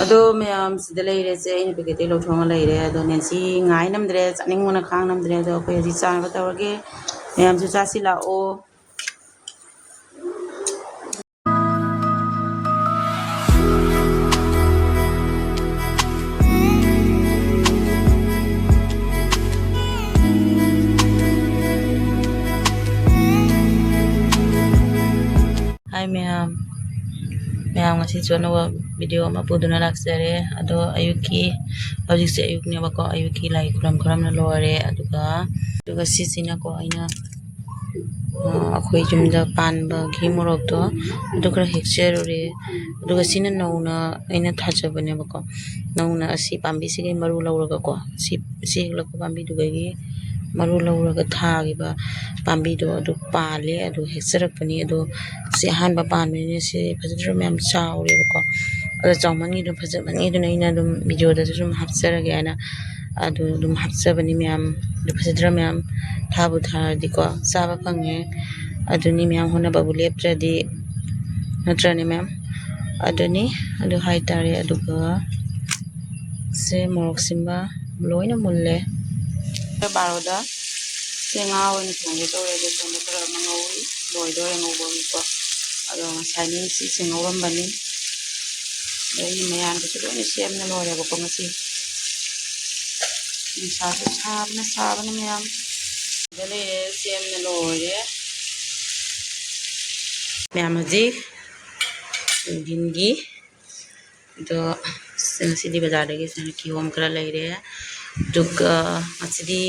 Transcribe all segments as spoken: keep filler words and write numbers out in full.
ꯑꯗꯣ ꯃꯌꯥꯝ ꯁꯤꯗ ꯂꯩꯔꯦꯁꯦ, ꯑꯩꯅ ꯄꯦꯀꯦꯠꯇꯒꯤ ꯂꯧꯊꯣꯛꯑꯒ ꯂꯩꯔꯦ꯫ ꯑꯗꯣ ꯅꯦꯟꯁꯤ ꯉꯥꯏ ꯅꯝꯗ꯭ꯔꯦ, ꯆꯥꯅꯤꯡꯕꯅ ꯈꯥꯡ ꯅꯝꯗ꯭ꯔꯦ꯫ ꯑꯗꯣ ꯑꯩꯈꯣꯏ ꯍꯧꯖꯤꯛ ꯆꯥꯅꯕ ꯇꯧꯔꯒꯦ꯫ ꯃꯌꯥꯝꯁꯨ ꯆꯥꯁꯤ ꯂꯥꯛꯑꯣ꯫ ꯍꯥꯏ ꯃꯌꯥꯝ, ꯃꯌꯥꯝ ꯉꯁꯤꯁꯨ ꯑꯅꯧꯕ ꯚꯤꯗꯤꯑꯣ ꯑꯃ ꯄꯨꯗꯨꯅ ꯂꯥꯛꯆꯔꯦ꯫ ꯑꯗꯣ ꯑꯌꯨꯛꯀꯤ, ꯍꯧꯖꯤꯛꯁꯦ ꯑꯌꯨꯛꯅꯦꯕꯀꯣ, ꯑꯌꯨꯛꯀꯤ ꯂꯥꯏ ꯈꯨꯔꯝ ꯈꯨꯔꯝꯅ ꯂꯣꯏꯔꯦ꯫ ꯑꯗꯨꯒ, ꯑꯗꯨꯒ ꯁꯤꯁꯤꯅꯀꯣ ꯑꯩꯅ, ꯑ, ꯑꯩꯈꯣꯏ ꯌꯨꯝꯗ ꯄꯥꯟꯕꯒꯤ ꯃꯣꯔꯣꯛꯇꯣ, ꯑꯗꯨ ꯈꯔ ꯍꯦꯛꯆꯔꯨꯔꯦ꯫ ꯑꯗꯨꯒ ꯁꯤꯅ ꯅꯧꯅ ꯑꯩꯅ ꯊꯥꯖꯕꯅꯦꯕꯀꯣ꯫ ꯅꯧꯅ ꯑꯁꯤ ꯄꯥꯝꯕꯤꯁꯤꯒꯤ ꯃꯔꯨ ꯂꯧꯔꯒꯀꯣ, ꯁꯤ, ꯁꯤ ꯍꯦꯛꯂꯛꯄ ꯄꯥꯝꯕꯤꯗꯨꯗꯒꯤ ꯃꯔꯨ ꯂꯧꯔꯒ ꯊꯥꯈꯤꯕ ꯄꯥꯝꯕꯤꯗꯣ ꯑꯗꯨ ꯄꯥꯜꯂꯦ꯫ ꯑꯗꯨ ꯍꯦꯛꯆꯔꯛꯄꯅꯤ꯫ ꯑꯗꯣ ꯁꯤ ꯑꯍꯥꯟꯕ ꯄꯥꯟꯕꯅꯤꯅ ꯁꯤ ꯐꯖꯗ꯭ꯔ ꯃꯌꯥꯝ ꯆꯥꯎꯔꯦꯕꯀꯣ꯫ ꯑꯗꯣ ꯆꯥꯎꯃꯟꯒꯤꯗꯨꯅ, ꯐꯖꯃꯟꯒꯤꯗꯨꯅ ꯑꯩꯅ ꯑꯗꯨꯝ ꯚꯤꯗꯤꯑꯣꯗꯁꯨ ꯁꯨꯝ ꯍꯥꯞꯆꯔꯒꯦ ꯍꯥꯏꯅ ꯑꯗꯨ ꯑꯗꯨꯝ ꯍꯥꯞꯆꯕꯅꯤ ꯃꯌꯥꯝ꯫ ꯑꯗꯨ ꯐꯖꯗ꯭ꯔ ꯃꯌꯥꯝ? ꯊꯥꯕꯨ ꯊꯥꯔꯗꯤꯀꯣ ꯆꯥꯕ ꯐꯪꯉꯦ꯫ ꯑꯗꯨꯅꯤ ꯃꯌꯥꯝ, ꯍꯣꯠꯅꯕꯕꯨ ꯂꯦꯞꯇ꯭ꯔꯗꯤ, ꯅꯠꯇ꯭ꯔꯅꯦ ꯃꯌꯥꯝ? ꯑꯗꯨꯅꯤ, ꯑꯗꯨ ꯍꯥꯏꯇꯥꯔꯦ꯫ ꯑꯗꯨꯒ ꯁꯦ ꯃꯣꯔꯣꯛ ꯁꯤꯟꯕ ꯂꯣꯏꯅ ꯃꯨꯜꯂꯦ꯫ ꯄꯨꯡ ꯕꯥꯔꯣꯗ ꯁꯦ ꯉꯥ ꯑꯣꯏꯅ ꯊꯣꯡꯒꯦ ꯇꯧꯔꯦ꯫ ꯑꯗꯨ ꯁꯣꯝꯗ ꯈꯔ ꯑꯃ ꯉꯧꯔꯤ, ꯂꯣꯏꯗꯣꯔꯦ ꯉꯧꯕ ꯑꯃꯨꯛꯀꯣ꯫ ꯑꯗꯣ ꯉꯁꯥꯏ ꯃꯤ ꯁꯤꯁꯦ ꯉꯧꯔꯝꯕꯅꯤ꯫ ꯑꯗꯩ ꯃꯌꯥꯝꯗꯨꯁꯨ ꯂꯣꯏꯅ ꯁꯦꯝꯅ ꯂꯣꯏꯔꯦꯕꯀꯣ ꯉꯁꯤ꯫ ꯅꯨꯡꯁꯥꯁꯨ ꯁꯥꯕꯅ, ꯁꯥꯕꯅ ꯃꯌꯥꯝ꯫ ꯁꯤꯗ ꯂꯩꯔꯦ, ꯁꯦꯝꯅ ꯂꯣꯏꯔꯦ꯫ ꯃꯌꯥꯝ ꯍꯧꯖꯤꯛ ꯅꯨꯡꯊꯤꯟꯒꯤ ꯑꯗꯣ ꯉꯁꯤꯗꯤ ꯕꯖꯥꯔꯗꯒꯤ ꯁꯨꯃꯥꯏꯅ ꯀꯤꯍꯣꯝ ꯈꯔ ꯂꯩꯔꯦ꯫ ꯑꯗꯨꯒ ꯉꯁꯤꯗꯤ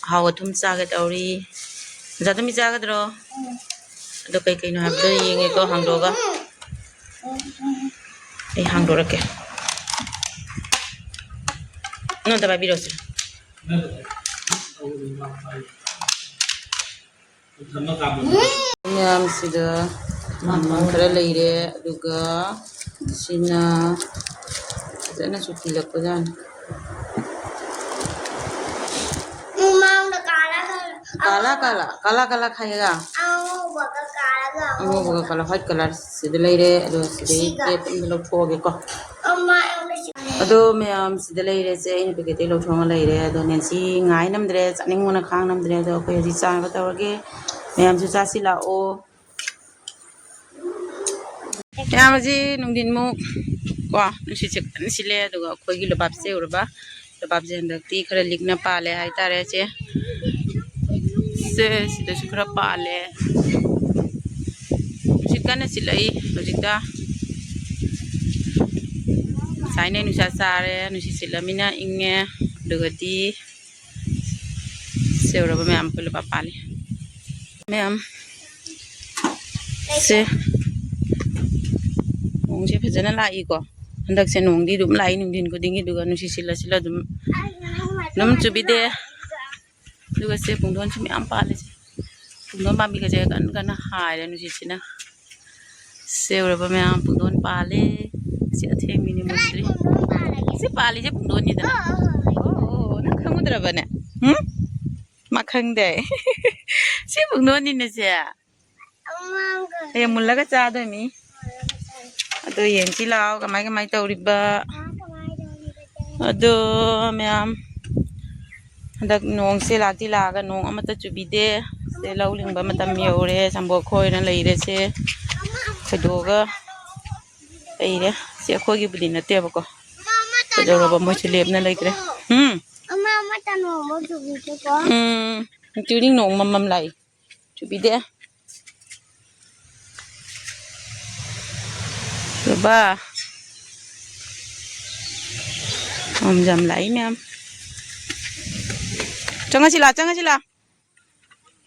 ꯑꯍꯥꯎ ꯑꯊꯨꯝ ꯆꯥꯒꯦ ꯇꯧꯔꯤ꯫ ꯑꯣꯖꯥ ꯇꯣꯝꯕꯤ ꯆꯥꯒꯗ꯭ꯔꯣ? ꯑꯗꯣ ꯀꯩ ꯀꯩꯅꯣ ꯍꯥꯏꯕꯗꯣ ꯌꯦꯡꯉꯦꯀꯣ, ꯍꯥꯡꯗꯣꯛꯑꯒ꯫ ꯑꯩ ꯍꯥꯡꯗꯣꯔꯛꯀꯦ꯫ ꯅꯪ ꯑꯝꯇ ꯄꯥꯏꯕꯤꯔꯛꯑꯣꯁꯦ꯫ ꯃꯌꯥꯝꯁꯤꯗ ꯃꯃꯜ ꯈꯔ ꯂꯩꯔꯦ, ꯑꯗꯨꯒ ꯁꯤꯅ ꯐꯖꯅꯁꯨ ꯄꯤꯔꯛꯄꯖꯥꯠꯅꯤ꯫ ꯃꯃꯥꯡꯗ ꯀꯥꯂꯥ ꯀꯥꯂꯥ꯫ ꯀꯥꯂꯥ ꯀꯥꯂꯥ, ꯀꯥꯂꯥ ꯀꯥꯂꯥ ꯈꯥꯏꯌꯦꯒ꯫ ꯑꯉꯧꯕꯒ ꯀꯥꯂꯥꯒ꯫ ꯑꯉꯧꯕꯒ ꯀꯥꯂꯥ, white colour ꯁꯤꯗ ꯂꯩꯔꯦ꯫ ꯑꯗꯣ ꯁꯤꯗꯩ ꯁꯤꯒ꯫ Tape ꯑꯃ ꯂꯧꯊꯣꯛꯑꯒꯦꯀꯣ꯫ ꯑꯃ ꯑꯗꯣ ꯃꯌꯥꯝ ꯁꯤꯗ ꯂꯩꯔꯦꯁꯦ, ꯑꯩꯅ ꯄꯦꯀꯦꯠꯇꯒꯤ ꯂꯧꯊꯣꯛꯑꯒ ꯂꯩꯔꯦ꯫ ꯑꯗꯣ ꯅꯦꯟꯁꯤ ꯉꯥꯏ ꯅꯝꯗ꯭ꯔꯦ, ꯆꯥꯅꯤꯡꯕꯅ ꯈꯥꯡ ꯅꯝꯗ꯭ꯔꯦ꯫ ꯑꯗꯣ ꯑꯩꯈꯣꯏ ꯍꯧꯖꯤꯛ ꯆꯥꯅꯕ ꯇꯧꯔꯒꯦ꯫ ꯃꯌꯥꯝꯁꯨ ꯆꯥꯁꯤ ꯂꯥꯛꯑꯣ꯫ ꯃꯌꯥꯝ ꯍꯧꯖꯤꯛ ꯅꯨꯡꯊꯤꯟꯃꯨꯛ ꯀꯣ ꯅꯨꯡꯁꯤꯠꯁꯦ ꯀꯟꯅ ꯁꯤꯠꯂꯦ꯫ ꯑꯗꯨꯒ ꯑꯩꯈꯣꯏꯒꯤ ꯂꯨꯄꯥꯞꯁꯦ ꯎꯔꯕ? ꯂꯨꯄꯥꯞꯁꯦ ꯍꯟꯗꯛꯇꯤ ꯈꯔ ꯂꯤꯛꯅ ꯄꯥꯜꯂꯦ ꯍꯥꯏꯇꯥꯔꯦ ꯁꯦ꯫ ꯁꯦ, ꯁꯤꯗꯁꯨ ꯈꯔ ꯄꯥꯜꯂꯦ꯫ ꯅꯨꯡꯁꯤꯠ ꯀꯟꯅ ꯁꯤꯠꯂꯛꯏ ꯍꯧꯖꯤꯛꯇ꯫ ꯉꯁꯥꯏꯅ ꯅꯨꯡꯁꯥ ꯁꯥꯔꯦ, ꯅꯨꯡꯁꯤꯠ ꯁꯤꯠꯂꯃꯤꯅ ꯏꯪꯉꯦ꯫ ꯑꯗꯨꯒꯗꯤ ꯁꯦ ꯎꯔꯕ ꯃꯌꯥꯝ, ꯑꯩꯈꯣꯏ ꯂꯨꯄꯥꯞ ꯄꯥꯜꯂꯤ ꯃꯌꯥꯝ꯫ ꯁꯦ, ꯅꯣꯡꯁꯦ ꯐꯖꯅ ꯂꯥꯛꯏꯀꯣ꯫ ꯍꯟꯗꯛꯁꯦ ꯅꯣꯡꯗꯤ ꯑꯗꯨꯝ ꯂꯥꯛꯏ ꯅꯨꯡꯊꯤꯟ ꯈꯨꯗꯤꯡꯒꯤ, ꯑꯗꯨꯒ ꯅꯨꯡꯁꯤꯠ ꯁꯤꯠꯂ ꯁꯤꯠꯂ ꯑꯗꯨꯝ, ꯑꯗꯨꯝ ꯆꯨꯕꯤꯗꯦ꯫ ꯑꯗꯨꯒ ꯁꯦ ꯄꯨꯡꯗꯣꯟꯁꯨ ꯃꯌꯥꯝ ꯄꯥꯜꯂꯦ ꯁꯦ꯫ ꯄꯨꯡꯗꯣꯟ ꯄꯥꯝꯕꯤꯒꯁꯦ ꯀꯟ ꯀꯟꯅ ꯍꯥꯏꯔꯦ ꯅꯨꯡꯁꯤꯠꯁꯤꯅ꯫ ꯁꯦ ꯎꯔꯕ ꯃꯌꯥꯝ, ꯄꯨꯡꯗꯣꯟ ꯄꯥꯜꯂꯦ꯫ ꯁꯤ ꯑꯊꯦꯡꯕꯤꯅꯤ, ꯃꯨꯟꯗ꯭ꯔꯤ꯫ ꯁꯤ ꯄꯥꯜꯂꯤꯁꯦ ꯄꯨꯡꯗꯣꯟꯅꯤꯗꯅ꯫ ꯑꯣ, ꯑꯣ, ꯑꯣ, ꯅꯪ ꯈꯪꯉꯨꯗ꯭ꯔꯕꯅꯦ? ꯎꯝ? ꯃꯥ ꯈꯪꯗꯦ꯫ ꯁꯤ ꯄꯨꯡꯗꯣꯟꯅꯤꯅꯦ ꯁꯦ꯫ ꯍꯌꯦꯡ ꯃꯨꯜꯂꯒ ꯆꯥꯗꯣꯏꯅꯤ꯫ ꯑꯗꯣ ꯌꯦꯡꯁꯤ ꯂꯥꯛꯑꯣ ꯀꯃꯥꯏ ꯀꯃꯥꯏ ꯇꯧꯔꯤꯕ꯫ ꯑꯗꯣ ꯃꯌꯥꯝ, ꯍꯟꯗꯛ ꯅꯣꯡꯁꯦ ꯂꯥꯛꯇꯤ ꯂꯥꯛꯑꯒ ꯅꯣꯡ ꯑꯃꯠꯇ ꯆꯨꯕꯤꯗꯦ꯫ ꯁꯦ ꯂꯧ ꯂꯤꯡꯕ ꯃꯇꯝ ꯌꯧꯔꯦ꯫ ꯁꯝꯕꯣꯛ ꯈꯣꯏꯅ ꯂꯩꯔꯦ ꯁꯦ꯫ ꯊꯣꯏꯗꯣꯛꯑꯒ ꯂꯩꯔꯦ꯫ ꯁꯤ ꯑꯩꯈꯣꯏꯒꯤꯕꯨꯗꯤ ꯅꯠꯇꯦꯕꯀꯣ꯫ ꯀꯩꯗꯧꯔꯕ ꯃꯣꯏꯁꯨ ꯂꯦꯞꯅ ꯂꯩꯈ꯭ꯔꯦ꯫ ꯎꯝ꯫ ꯑꯃ ꯑꯃꯠꯇ ꯅꯣꯡꯃ ꯆꯨꯕꯤꯗꯦꯀꯣ꯫ ꯎꯝ꯫ ꯆꯨꯔꯤ ꯅꯣꯡ ꯃꯝꯃꯝ ꯂꯥꯛꯏ꯫ ꯆꯨꯕꯤꯗꯦ꯫ ꯕꯥ꯫ ꯅꯣꯡ ꯌꯥꯝ ꯂꯥꯛꯏ ꯃꯌꯥꯝ꯫ ꯆꯪꯉꯁꯤ ꯂꯥ, ꯆꯪꯉꯁꯤ ꯂꯥ꯫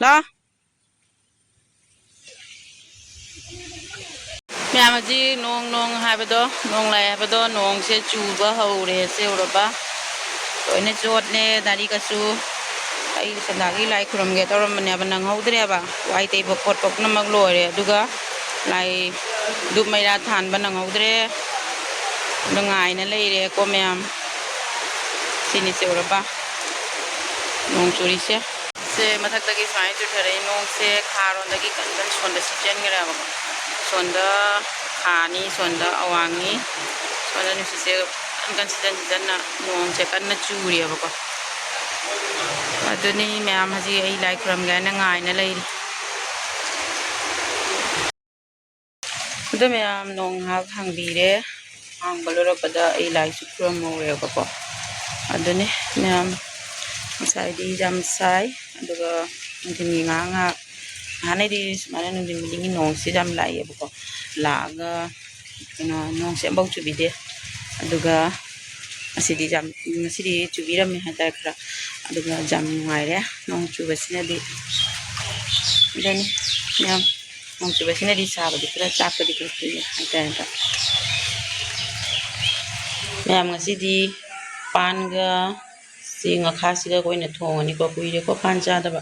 ꯂꯥ꯫ ꯃꯌꯥꯝ ꯍꯧꯖꯤꯛ ꯅꯣꯡ ꯅꯣꯡ ꯍꯥꯏꯕꯗꯣ, ꯅꯣꯡ ꯂꯥꯛꯑꯦ ꯍꯥꯏꯕꯗꯣ, ꯅꯣꯡꯁꯦ ꯆꯨꯕ ꯍꯧꯔꯦ꯫ ꯁꯦ ꯎꯔꯕ? ꯂꯣꯏꯅ ꯆꯣꯠꯂꯦ ꯅꯥꯔꯤꯒꯁꯨ꯫ ꯑꯩ ꯁꯟꯗꯥꯒꯤ ꯂꯥꯏ ꯈꯨꯔꯨꯝꯒꯦ ꯇꯧꯔꯝꯕꯅꯦꯕ, ꯅꯪꯍꯧꯗ꯭ꯔꯦꯕ꯫ ꯋꯥꯏ ꯇꯩꯕ ꯈꯣꯠꯄ ꯄꯨꯝꯅꯃꯛ ꯂꯣꯏꯔꯦ꯫ ꯑꯗꯨꯒ ꯂꯥꯏ ꯙꯨꯞ ꯃꯩꯔꯥ ꯊꯥꯟꯕ ꯅꯪꯍꯧꯗ꯭ꯔꯦ꯫ ꯑꯗꯨ ꯉꯥꯏꯅ ꯂꯩꯔꯦꯀꯣ ꯃꯌꯥꯝ꯫ ꯁꯤꯅꯤ ꯁꯦ ꯎꯔꯕ? ꯅꯣꯡ ꯆꯨꯔꯤꯁꯦ꯫ ꯁꯦ ꯃꯊꯛꯇꯒꯤ ꯁꯨꯃꯥꯏꯅ ꯆꯨꯊꯔꯛꯏ ꯅꯣꯡꯁꯦ꯫ ꯈꯥꯔꯣꯝꯗꯒꯤ ꯀꯟ ꯀꯟ ꯁꯣꯟꯗ ꯁꯤꯠꯆꯟꯈ꯭ꯔꯦꯕꯀꯣ꯫ ꯁꯣꯟꯗ ꯈꯥꯅꯤ, ꯁꯣꯟꯗ ꯑꯋꯥꯡꯅꯤ, ꯁꯣꯟꯗ ꯅꯨꯡꯁꯤꯠꯁꯦ ꯀꯟꯁꯤꯗꯟ ꯁꯤꯗꯟꯅ ꯅꯣꯡꯁꯦ ꯀꯟꯅ ꯆꯨꯔꯤꯑꯕꯀꯣ꯫ ꯑꯗꯨꯅꯤ ꯃꯌꯥꯝ, ꯍꯧꯖꯤꯛ ꯑꯩ ꯂꯥꯏ ꯈꯨꯔꯝꯒꯦ ꯍꯥꯏꯅ ꯉꯥꯏꯅ ꯂꯩꯔꯤ꯫ ꯑꯗꯨ ꯃꯌꯥꯝ, ꯅꯣꯡ ꯉꯥꯏꯍꯥꯛ ꯍꯥꯡꯕꯤꯔꯦ꯫ ꯍꯥꯡꯕ ꯂꯣꯏꯔꯛꯄꯗ ꯑꯩ ꯂꯥꯏꯁꯨ ꯈꯨꯔꯝꯍꯧꯔꯦꯕꯀꯣ꯫ ꯑꯗꯨꯅꯤ ꯃꯌꯥꯝ, ꯉꯁꯥꯏꯗꯤ ꯌꯥꯝ ꯁꯥꯏ, ꯑꯗꯨꯒ ꯅꯨꯡꯊꯤꯜꯒꯤ ꯉꯥꯏꯍꯥꯛ ꯉꯥꯏꯍꯥꯛ, ꯍꯥꯟꯅꯩꯗꯤ ꯁꯨꯃꯥꯏꯅ ꯅꯨꯡꯊꯤꯟ ꯈꯨꯗꯤꯡꯒꯤ ꯅꯣꯡꯁꯤ ꯌꯥꯝ ꯂꯥꯛꯑꯦꯕꯀꯣ, ꯂꯥꯛꯑꯒ ꯀꯩꯅꯣ, ꯅꯣꯡꯁꯦ ꯑꯃꯐꯥꯎ ꯆꯨꯕꯤꯗꯦ꯫ ꯑꯗꯨꯒ ꯉꯁꯤꯗꯤ ꯌꯥꯝ, ꯉꯁꯤꯗꯤ ꯆꯨꯕꯤꯔꯝꯃꯦ ꯍꯥꯏꯇꯥꯔꯦ ꯈꯔ꯫ ꯑꯗꯨꯒ ꯌꯥꯝ ꯅꯨꯡꯉꯥꯏꯔꯦ ꯅꯣꯡ ꯆꯨꯕꯁꯤꯅꯗꯤ꯫ ꯑꯗꯨꯅꯤ ꯃꯌꯥꯝ, ꯅꯣꯡ ꯆꯨꯕꯁꯤꯅꯗꯤ ꯁꯥꯕꯗꯤ ꯈꯔ, ꯆꯥꯛꯄꯗꯤ ꯈꯔ ꯐꯩ ꯍꯥꯏꯇꯥꯔꯦ꯫ ꯃꯌꯥꯝ, ꯉꯁꯤꯗꯤ ꯄꯥꯟꯒ ꯁꯤ ꯉꯥꯈꯥꯁꯤꯒ ꯑꯣꯏꯅ ꯊꯣꯡꯉꯅꯤꯀꯣ꯫ ꯀꯨꯏꯔꯦꯀꯣ ꯄꯥꯟ ꯆꯥꯗꯕ꯫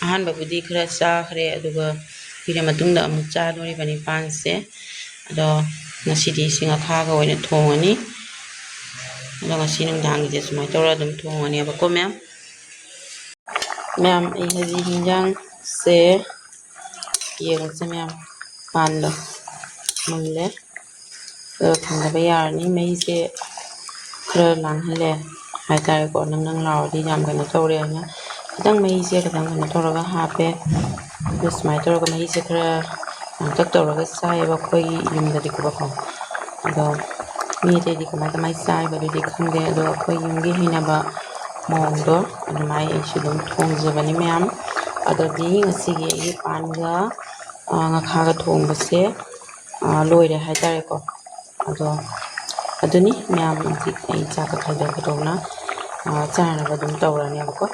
ꯑꯍꯥꯟꯕꯕꯨꯗꯤ ꯈꯔ ꯆꯥꯈ꯭ꯔꯦ, ꯑꯗꯨꯒ ꯀꯨꯏꯔ ꯃꯇꯨꯡꯗ ꯑꯃꯨꯛ ꯆꯥꯗꯣꯔꯤꯕꯅꯤ ꯄꯥꯟꯁꯦ꯫ ꯑꯗꯣ ꯉꯁꯤꯗꯤ ꯁꯤ ꯉꯥꯈꯥꯒ ꯑꯣꯏꯅ ꯊꯣꯡꯉꯅꯤ꯫ ꯑꯗꯣ ꯉꯁꯤ ꯅꯨꯡꯗꯥꯡꯒꯤꯁꯦ ꯁꯨꯃꯥꯏꯅ ꯇꯧꯔꯒ ꯑꯗꯨꯝ ꯊꯣꯡꯉꯅꯦꯕꯀꯣ ꯃꯌꯥꯝ꯫ ꯃꯌꯥꯝ, ꯑꯩ ꯍꯧꯖꯤꯛ ꯍꯤꯟꯖꯥꯡꯁꯦ ꯌꯦꯡꯉꯁꯦ ꯃꯌꯥꯝ꯫ ꯄꯥꯟꯗꯣ ꯃꯨꯜꯂꯦ꯫ ꯑꯗꯣ ꯊꯥꯡꯗꯕ ꯌꯥꯔꯅꯤ꯫ ꯃꯩꯁꯦ ꯈꯔ ꯂꯥꯡꯍꯜꯂꯦ ꯍꯥꯏꯇꯥꯔꯦꯀꯣ꯫ ꯅꯪ ꯅꯪ ꯂꯥꯎꯔꯗꯤ ꯌꯥꯝ ꯀꯩꯅꯣ ꯇꯧꯔꯦ ꯍꯥꯏꯅ ꯈꯤꯇꯪ ꯃꯩꯁꯦ ꯈꯤꯇꯪ ꯀꯩꯅꯣ ꯇꯧꯔꯒ ꯍꯥꯞꯄꯦ꯫ ꯑꯗꯨ ꯁꯨꯃꯥꯏꯅ ꯇꯧꯔꯒ ꯃꯩꯁꯦ ꯈꯔ ꯉꯥꯡꯇꯛ ꯇꯧꯔꯒ ꯆꯥꯏꯌꯦꯕ ꯑꯩꯈꯣꯏꯒꯤ ꯌꯨꯝꯗꯗꯤꯀꯣ꯫ ꯑꯗꯣ ꯃꯤ ꯑꯇꯩꯗꯤ ꯀꯃꯥꯏ ꯀꯃꯥꯏ ꯆꯥꯏꯕꯗꯨꯗꯤ ꯈꯪꯗꯦ, ꯑꯗꯣ ꯑꯩꯈꯣꯏ ꯌꯨꯝꯒꯤ ꯍꯩꯅꯕ ꯃꯑꯣꯡꯗꯣ ꯑꯗꯨꯃꯥꯏꯅ ꯑꯩꯁꯨ ꯑꯗꯨꯝ ꯊꯣꯡꯖꯕꯅꯤ ꯃꯌꯥꯝ꯫ ꯑꯗꯨꯗꯤ ꯉꯁꯤꯒꯤ ꯑꯩꯒꯤ ꯄꯥꯟꯒ, ꯑ, ꯉꯥꯈꯥꯒ ꯊꯣꯡꯕꯁꯦ, ꯑ, ꯂꯣꯏꯔꯦ ꯍꯥꯏꯇꯥꯔꯦꯀꯣ꯫ ꯑꯗꯣ ꯑꯗꯨꯅꯤ ꯃꯌꯥꯝ, ꯍꯧꯖꯤꯛ ꯑꯩ ꯆꯥꯛꯀ ꯈꯥꯏꯗꯣꯛ ꯈꯥꯏꯗꯣꯛꯅ, ꯑ, ꯆꯥꯅꯕ ꯑꯗꯨꯝ ꯇꯧꯔꯅꯦꯕꯀꯣ꯫